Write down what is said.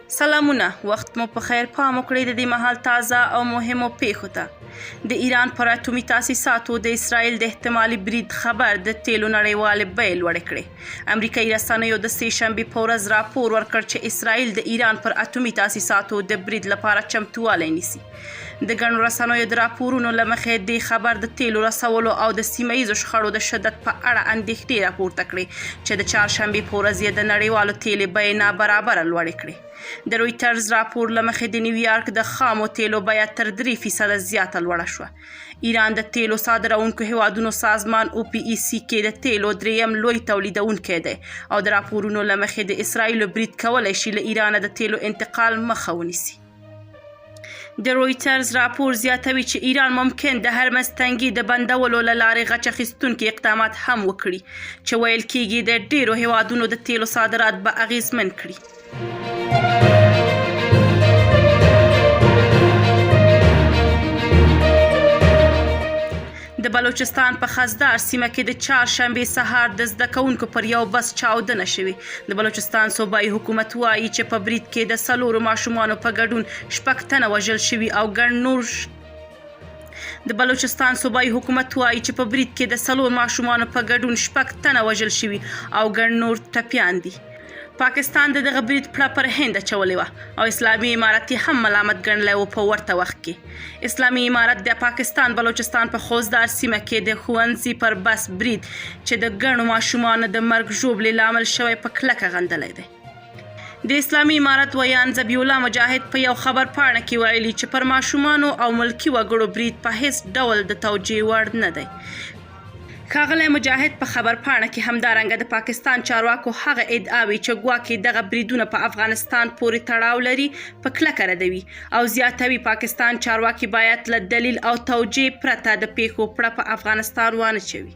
سلامونه وخت مو په خیر. پام وکړئ د دې مهال تازه او مهمو پیښو ته. د ایران پر اتومي تاسیساتو د اسرائیل د احتمالي برید خبر د تیلو نړیوالې بیې لوړې کړې. امریکایي رسنیو د سې شنبې په ورځ راپور ورکړ چې اسرائیل د ایران پر اتومي تاسیساتو د برید لپاره چمتووالی نیسي. د ګڼو رسنیو د راپورونو له مخې، دې خبر د تیلو رسولو او د سیمه ییزو شخړو د شدت په اړه اندېښنې راپورته کړې چې د چهارشنبې په ورځ یې د نړیوالو تیلې بیې نابرابره لوړې کړې. د رویټرز راپور له مخې، د نیویارک د خامو تیلو بیه تر 3% زیاته لوړه شوه. ایران د تیلو صادرونکو هیوادونو سازمان او پی ای سی کې د تیلو دریم لوی تولیدونکی دی او د راپورونو له مخې، د اسراییلو برید کولی شي له ایرانه د تیلو انتقال مخه ونیسي. د رویټرز راپور زیاتوي چې ایران ممکن د هرمز تنګي د بندولو له لارې غچ اخیستونکي اقدامات هم وکړي چې ویل کیږي د ډیرو هیوادونو د تیلو صادرات به اغیزمن کړي. د بلوچستان په خزدار سیمه کې د چهارشنبې سهار د زده کوونکو پر یو بس چاودنه شوې. د بلوچستان صوبایي حکومت وایي چې په برید کې د څلورو ماشومانو په ګډون شپږ تنه وژل شوي او ګڼ نور. د بلوچستان صوبایي حکومت وایي چې په برید کې د څلور ماشومانو په ګډون شپږ تنه وژل شوي او ګڼ نور ټپیان دي. پاکستان د دغه برید پړه پر هند اچولې وه او اسلامي امارت یې هم ملامت ګڼلی و. په ورته وخت کې اسلامي امارت د پاکستان بلوچستان په خوزدار سیمه کې د ښوونځي پر بس برید چې د ګڼو ماشومانو د مرګ ژوبلې لامل شوی، په کلکه غندلی دی. د اسلامي امارت ویاند ذبیح الله مجاهد په یو خبر پاڼه کې ویلي چې پر ماشومانو او ملکي وګړو برید په هیڅ ډول د توجیه وړ نه دی. ښاغلی مجاهد په خبرپاڼه کې همدارنګه د پاکستان چارواکو هغه ادعاوې چې ګواکې دغه بریدونه په افغانستان پورې تړاو لري، په کلکه ردوي او زیاتوي، پاکستان چارواکي باید له دلیل او توجیه پرته د پېښو پړه په افغانستان وانه چوي.